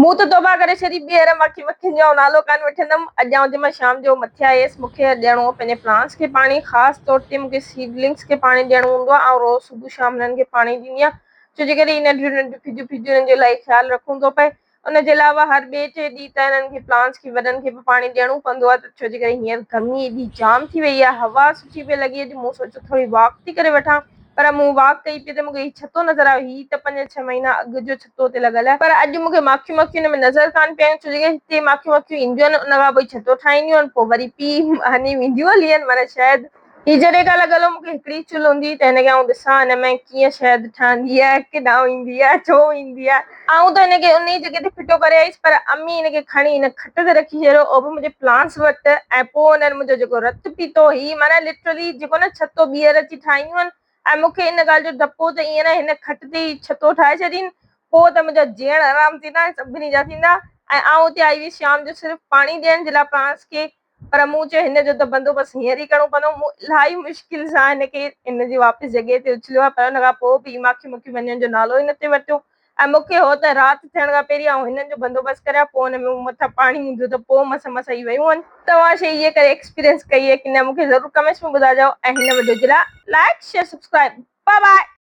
مون ته توبه ڪري ڇڏي ٻيهر ماکي مکين جو آئون نالو ڪانه وٺندم. اڄ آئون جنهن مهل شام جو مٿي آيس مون کي ڏيڻو هو پنهنجي پلانٽس کي پاڻي خاص طور تي مون کي سيڊلنگس کي پاڻي ڏيڻو هوندو آهي. آئون روز صبح شام هنن کي پاڻي ڏيندي آهيان ڇو جي ڪري هي ننڍيون ننڍيون ڦجون ڦجون هنن جو الاهي خيال رکڻو ٿو پئي. ان جي علاوه هر ٻئي ٽئين ڏينهن ته هنن کي پلانٽس کي وڏن کي به پاڻي ڏيڻو پوندو آهي ته ڇو جي ڪري هينئر گرمي ايڏي جام ٿي وئي آهي هوا سٺي پئي لڳي اڄ مون سوچيو ٿوري واڪ ٿي ڪري وٺان. پر مون واڪ ڪئي پئي ته مون کي هي ڇتو نظر آيو. هي ته پنج ڇهه مهينا اڳ جو ڇتو اتي لڳل آهي. پر اڄ مون کي ماکيون مکيون ان ۾ نظر ڪانه پيون آيون ڇو جو هتي ماکيون مکيون اينديون آهن ان کان پوء ڇتو ٺاهينديون آهن پوء وري پي هني وينديون هلي آهن معنيٰ شايد هي جڏهن کان لڳل هو مون کي هڪڙي چلهه هوندي هئي ته هن کي آئون ڏسان هن ۾ ڪيئن شهد ٺهندي آهي ڪيڏانهن ويندي آهي ڇو ويندي آهي. آئون ته هن کي ان ئي جڳهه تي ڦٽو ڪري آيس پر امي هن کي کڻي هن کٽ تي رکي ڇڏيو اهو به منهنجي پلانٽس وٽ ۽ پوء هنن منهنجو جيڪو رت پيتو هي معنيٰ لٽرلي جيڪو نه ڇتو ٻيهر اچي ٺاهينديون آهن ۽ مون کي ان ڳالهه جو ڊپ هو ته ائين نه هن کٽ تي ئي ڇتو ٺاهي ڇڏين پوء ته منهنجا جيئڻ حرام ٿيندا ۽ سڀني جا ٿيندا ۽ آئون اتي آئي هيس شام جو صرف پاڻي ڏيڻ جي لاء پلانٽس کي پر مون چيو هن جو ته بندوبست هينئر ئي ڪرڻو پوندو. مون الاهي مشڪل سان هن کي هن جي واپس جڳهه تي اڇليو آهي پر ان کان پوء به هي ماکيون مکيون وڃڻ جو نالو ئي نه ٿي ورتو ۽ مون کي هو ته رات ٿيڻ کان پهرين آئون هنن جو بندوبست ڪريان پوء ان ۾ مون مٿان پاڻي اونڌيو ته پوء مس مس هي ويون آهن. توهان شيء هيء ڪري ايڪسپيرينس ڪئي آهي ڪي نه مون کي ضرور ڪمينٽس ۾ ٻڌائجو ۽ هن وڊيو جي لاء like share subscribe bye bye.